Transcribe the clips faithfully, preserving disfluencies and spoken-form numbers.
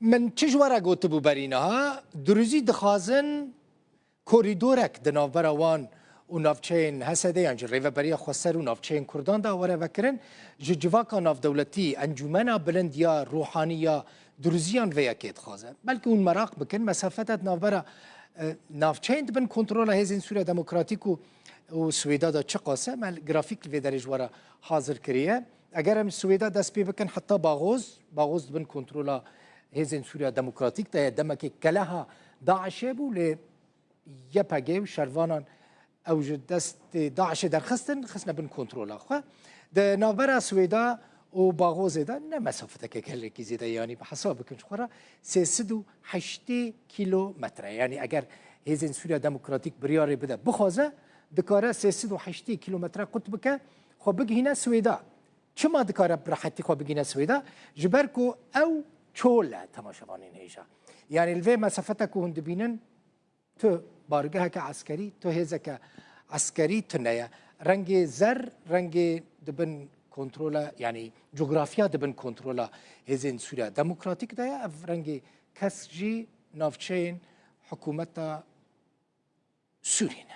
Min çi ji we re gotibû berî niha, Duruzî dixwazin korîdorek di navbera wan û navçeyên H S D yan jî Rêveberiya Xweser û navçeyên Kurdan de were vekirin, ji civaka navdewletî, Encûmena Bilind ya Ruhanî ya Duruziyan vê yekê dixwaze. Belkî hûn meraq bikin, mesafeta di navbera, e, navçeyên di bin kontrola Hêzên Sûriya Demokratîk û, û Swêda de çiqas e, me grafîk li vê derê ji we re hazir kiriye. Eger em ji Swêda dest pê bikin heta Baxoz, Baxoz di bin kontrola Hêzên Sûriya Demokratîk de ye, demekê keleha DAIŞê bû, lê Y P G û şervanan ew ji destê DAIŞê derxistin, xistine bin kontrola xwe. Di navbera Swêda û Baxozê de ne mesafeteke gelekî zêde, yanî bi hesab bikin ji xwe re sê sed û heştê kîlometre. Yanî eger Hêzên Sûriya Demokratîk biryarê bide, bixwaze, dikare sê sed û heştê kîlometre qut bike, xwe bigihîne Swêda. Çima dikare bi rehetî xwe bigihîne Swêda? Ji ber ku ew çol e temaşevanên hêja. Yanî li vê mesafeta ku hûn dibînin, tu bargeheke eskerî, tu hêzeke eskerî tune ye. Rengê zer, rengê di bin kontrola, yanî cografya di bin kontrola Hêzên Sûriya Demokratîk de ye. Ev rengê kesk jî navçeyên hikûmeta Sûrî ne.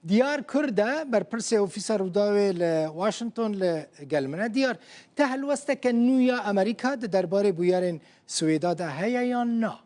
Diyar Kurd e, berpirsê Ofîsa Rûdawê li Washington li gel min e. Diyar, ti helwesteke nû ya Amerîka di derbarê bûyerên Swêda de heye yan na?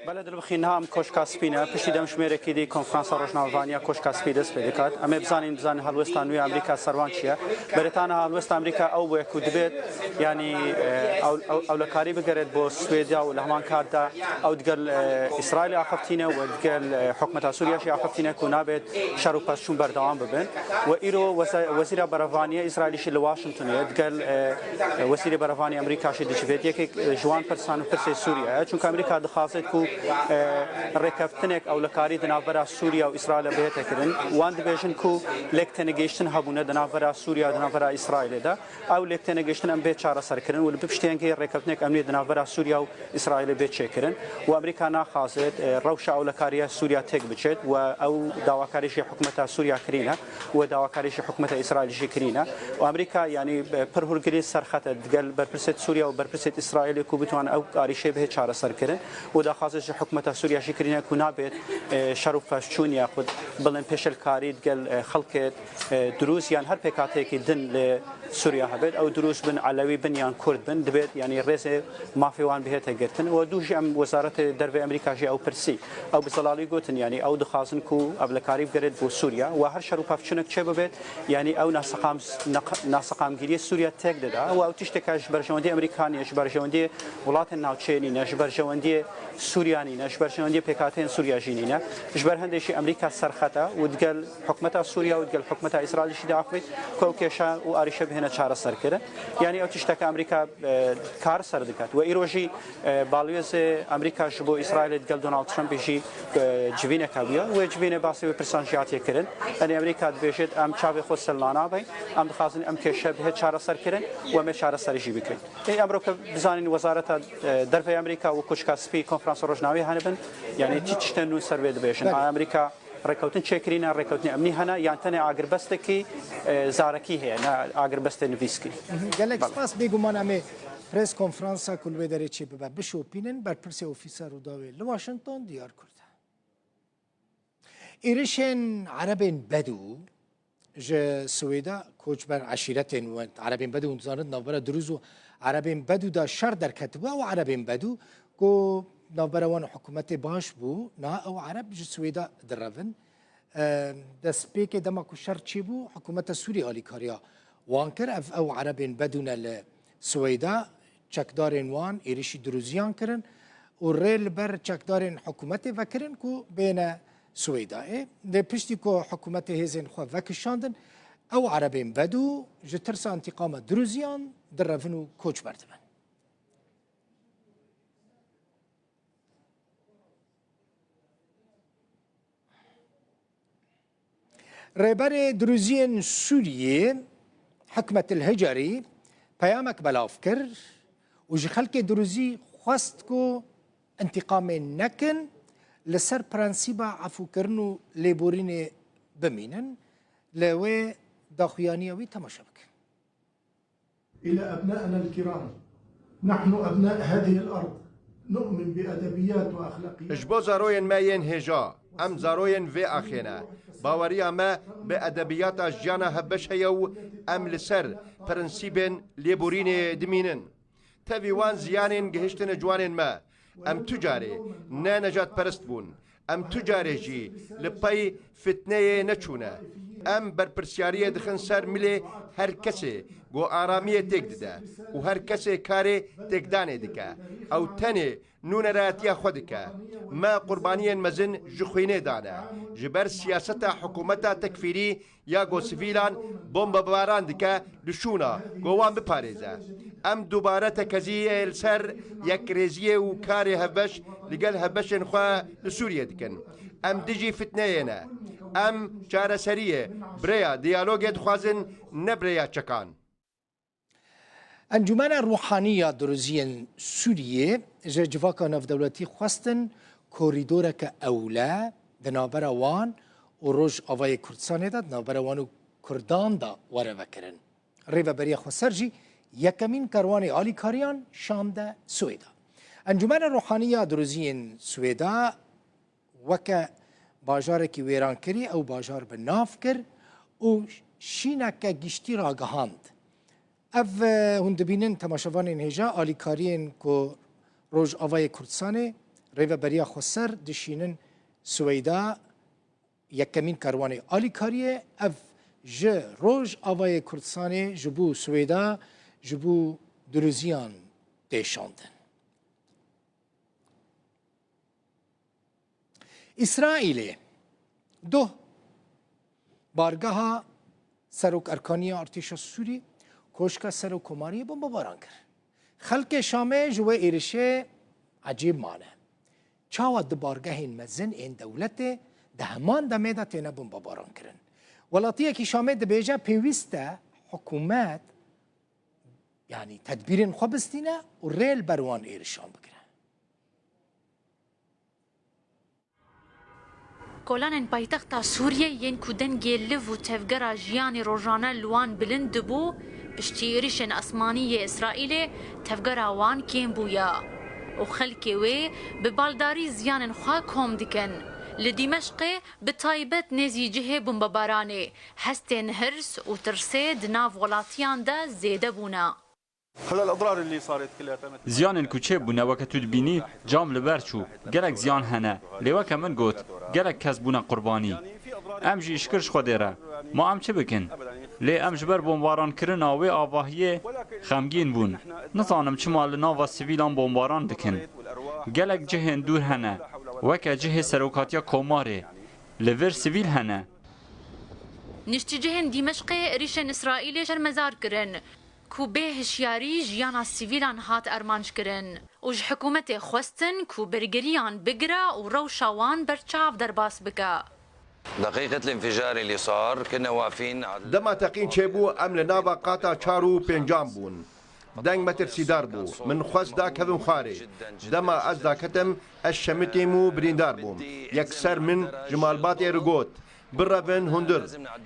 Belê dilbixî niha em Koşka Spî ne. Piştî demjimêrekî dî konferansa rojnamevaniya Koşka Spî dest pê dikat. Em ê bizanîn, bizanîn helwesta nû ya Amerîka ser wan çi ye. Berê ta niha helwesta Amerîka ew bûye ku dibêt, yanî, e, ew, ew, ewlekarî bigerêt bo Swêdiya û li heman kat de ew digel, e, Îsraîlê axiftiye û digel, e, hikûmeta Sûriya jî axiftiye ku nabêt şer û pezçûn berdewam bibin. Û îro weze-, wezîra berevaniyê Îsraîlî jî li Washingtonê ye, digel, e, wezîrê berevanî Amerîka jî dicivêt. Yekek, e, ji wan pirsan pirsê Sûriye ye. Çunke Amerîka dixwazêt ku, e, rêkeftinek ewlekarî di navbera Sûriye û Îsraîlê bihête kirin. Wan dibêjin ku lêk tenegihiştin hebûne di navbera Sûriye û di navbera Îsraîlê de. Ew lêk tenegihiştin em bê çareserkirin û li piştî hingê rêkeftinek emnî di navbera Sûriye û Îsraîlê bê çêkirin û Amerîka naxwazêt, e, rewşa ewlekariya Sûriya têk biçêt û ew dawakarî jî hikûmeta Sûriya kirîne û dawakarî jî hikûmeta Îsraîlê jî kirîne. Û Amerîka, yanî, e, pir hûrgilî serxet e digel berpirsêt Sûriya û berpirsêt Îsraîlê ku bitwan ew arîşê bihê çareserkirin û daxwazê ji hikûmeta Sûriya jî kirîne ku nabêt, e, şer û pezçûn yaxud bilên pêşelkarî digel, e, xelkê, e, Durûz yan her pêkhateyekî din li Sûriya hebêt, ew Durûz bin, Elewî bin yan Kurd bin, dibêt, yanî, rêzê mafê wan bihête girtin. Û dû jî em Wezaretê Dervê Amerîka jî ew pirsî. Ew bi zelalî gotin, yanî, ew dixwazin ku ewlekarî bigerêt bo Sûriya. Û her şer û pevçûnek çê bibêt, yanî, ew naseqam-, naq-, naseqamgiriyê Sûriya têk dida. Û ew tişteke ji berjewendiyê Amerîka nîne, ji berjewendiyê welatên navçeyê nîne, ji berjewendiyê Sûriya nîne, ji berjewendiyê pêkhateyên Sûriya jî nîne. Ji ber hindê jî Amerîka serxet e û digel hikûmeta Sûriya û digel hikûmeta Îsraîlê jî diaxivît ku ew kêşe û arîşe bihêne çareserkirin. Yanî ew tişteke Amerîka, e, kar ser diket. Û îro jî, e, balwêzê Amerîka ji bo Îsraîlê digel Donald Trumpê jî, e, civîneke bûye. Wê civînê basê wê pirsan jî hatiye kirin. Yanî Amerîka dibêjêt, em çavê xwe sel nanabeyn, em dixwazin em kêşe bihê çareserkirin û em ê çareserî jî bikin. Ê, emro ke bizanîn Wezareta, e, Derveyê Amerîka û Koçka Spî konferansa rojnameyê henibin, yanî çi tiştên nû ser vê dibêjin. Belê. Amerîka rêkewtin çêkirîne, rêkewtinê emnî hene, yan tenê agirbestekî, e, zarekî heye, ne agirbestê nivîskî. Mhm. Gelek Belê. spas. Bêguman em ê pres konferansa ku li wê derê çêbibe bişopînin. Berpirsê Ofîsa Rûdawê li Washington, Diyar Kurd. Êrişên Erebên Bedû ji Swêda koçber eşîretên we, Erebên Bedû, hûn dizanin, di navbera Dirûz û Erebên Bedû de şer derketibû. Ew Erebên Bedû ku navbera wan û hikûmetê baş bû, niha ew Ereb ji Swêda direvin. E, destpêkê dema ku şer çêbû, hikûmeta Sûriyê alîkariya wan kir. Ev ew Erebên Bedû ne li Swêda, çekdarên wan êrişî Dirûziyan kirin û rê li ber çekdarên hikûmetê vekirin ku bêne Swêdayê. Lê piştî ku hikûmetê hêzên xwe vekişandin, ew Erebên Bedû ji tirsa întîqama Dirûziyan direvin û koçber dibin. Rêberê Dirûziyên Sûriyê Hikmet El Hicarî peyamek belav kir û ji xelkê Dirûzî xwest ku întîqamê nekin, Li ser prensîba efûkirin û lêborînê bimînin, li wê daxuyaniya wî temaşe bikin. إلى أبنائنا الكرام، نحن أبناء هذه الأرض، نؤمن بأدبيات وأخلاقيات. Ji bo zaroyên me yên hêja, em zaroyên vê axê ne. Baweriya me bi edebiyata jiyana hevbeş heye û em li ser prensîbên lêborînê dimînin. Tevî wan ziyanên gihiştine ciwanên me. Em tu carê ne nejadperest bûn. Em tu carê jî li pey fitneyê neçûne. Em berpirsiyariyê dixin ser milê her kesê ku aramiyê têk dide û her kesê karê têkdanê dike. Ew tenê nûnerayetiya xwe dike. Me qurbaniyên mezin ji xwînê dane. Ji ber siyaseta hikûmeta tekfîrî ya ku sivîlan bombebaran dike li şûna ku wan biparêze. Em dubare tekeziyê li ser yekrêziyê û karê hevbeş li gel hevbeşên xwe li Sûriyê dikin. Em dijî fitneyê ne. Em çareseriyê bi rêya diyalogê dixwazin, ne bi rêya çekan. Encûmena Ruhanî ya Duruziyên Sûriyê ji civaka navdewletî xwestin korîdoreke ewle di navbera wan û Rojavayê Kurdistanê de, di navbera wan û Kurdan de were vekirin. Rêveberiya Xweser jî yekemîn kerwanê alîkariyan şande Swêda. Encûmena Ruhanî ya Duruziyên Swêda weke bajarekî wêrankirî ew bajar bi nav kir û şîneke giştî ragihand. Ev, e, hûn dibînin temaşevanên hêja alîkariyên ku Rojavayê Kurdistanê Rêveberiya Xweser dişînin Sweyda yekemîn karwanê alîkariyê. Ev ji Rojavayê Kurdistanê ji bo Sweyda, ji bo Duruziyan tê şandin. Îsraîlê doh bargeha Serok Erkanî ya Artêşa Sûrî, Koşka Serokkomariyê bombebaran kir. Xelkê Şamê ji wê êrişê ecêb mane. Çawa di bargehên mezin ên dewletê di heman demê de têne bombebaran kirin? Welatiyekî Şamê dibêje pêwîst e hikûmet, yanî tedbîrên xwe bistîne û rê li ber wan êrişan bigire. Kolanên paytexta Sûriyê yên ku dengê liv û tevgera jiyanê rojane li wan bilind dibû, piştî êrişên esmanî yê Îsraîlê tevgera wan kêm bûye û xelkê wê bi baldarî ziyanên xwe kom dikin. Li Dîmeşqê bi taybet nêzî cihê bombebaranê hestên hirs û tirsê di nav welatiyan de zêde bûne. هلا الأضرار اللي صارت كلها تمت. Ziyanên ku çêbûne, weke tu dibînî, cam li ber çû. Gelek ziyan hene. Lê weke min got, gelek kes bûne qurbanî. Em jî şikir ji Xwedê re. Ma em çi bikin? Lê em ji ber bombaran kirina wê avahiyê xemgîn bûn. Nizanim çima li nava sivîlan bombaran dikin. Gelek cihên dûr hene. Weke cihê Serokatiya Komarê. Li vir sivîl hene. Niştîcihên Dîmeşqê êrîşên Îsraîlê şermezar kirin ku bê hişyarî jiyana sivîlan hat armanckirin û ji hikûmetê xwestin ku bergeriyan bigire û rewşa wan berçav derbas bike. دقيقة الانفجار اللي صار كنا واقفين على Dema teqîn çêbû, em li nava qata çar û pêncan bûn. Deng metirsîdar bû. Min xwest dakevim xwarê. Dema ez daketim, ez şemitîm û birîndar bûm. Yekser min ji malbatê re got, "Birevin hundir."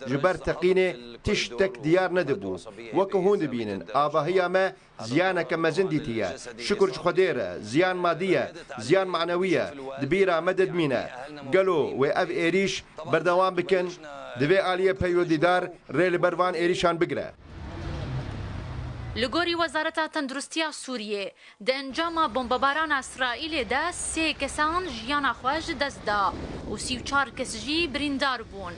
Ji ber teqînê tiştek diyar nedibû. Weke hûn dibînin, avahiya me ziyaneke mezin dîtiye. Şukur ji Xwedê re, ziyan madî ye, ziyan manewî ye. Di bîra me de dimîne. Gelo wê ev êrîş berdewam bikin? Divê aliyê peywendîdar rê li ber van êrîşan bigire. Li gorî Wezareta Tenduristiya Sûriyê, di encama bombebarana Îsraîlê de sê kesan jiyana xwe ji dest da û sî û çar kes jî birîndar bûn.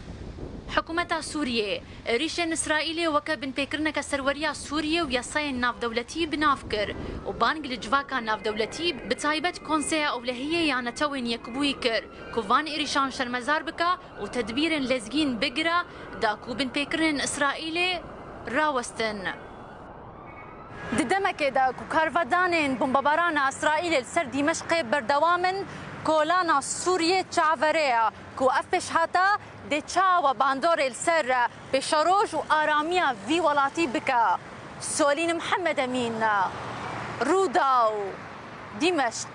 Hikûmeta Sûriyê êrîşên Îsraîlê weke binpêkirineke serweriya Sûriyê û yasayên navdewletî bi nav kir û bang li civaka navdewletî, bi taybet Konseya Ewlehiyê ya Netewên Yekbûyî kir ku van êrîşan şermezar bike û tedbîrên lezgîn bigire, da ku binpêkirinên Îsraîlê rawestin. Di demekê de ku karvedanên bombebarana Îsraîlê li ser Dîmeşqê berdewam in, kolana Sûriyê çavere ye ku ev pêşhate dê çawa bandorê li ser pêşeroj û aramiya vî welatî bike. Solîn Mihemed Emîn, Rûdaw, Dîmeşq.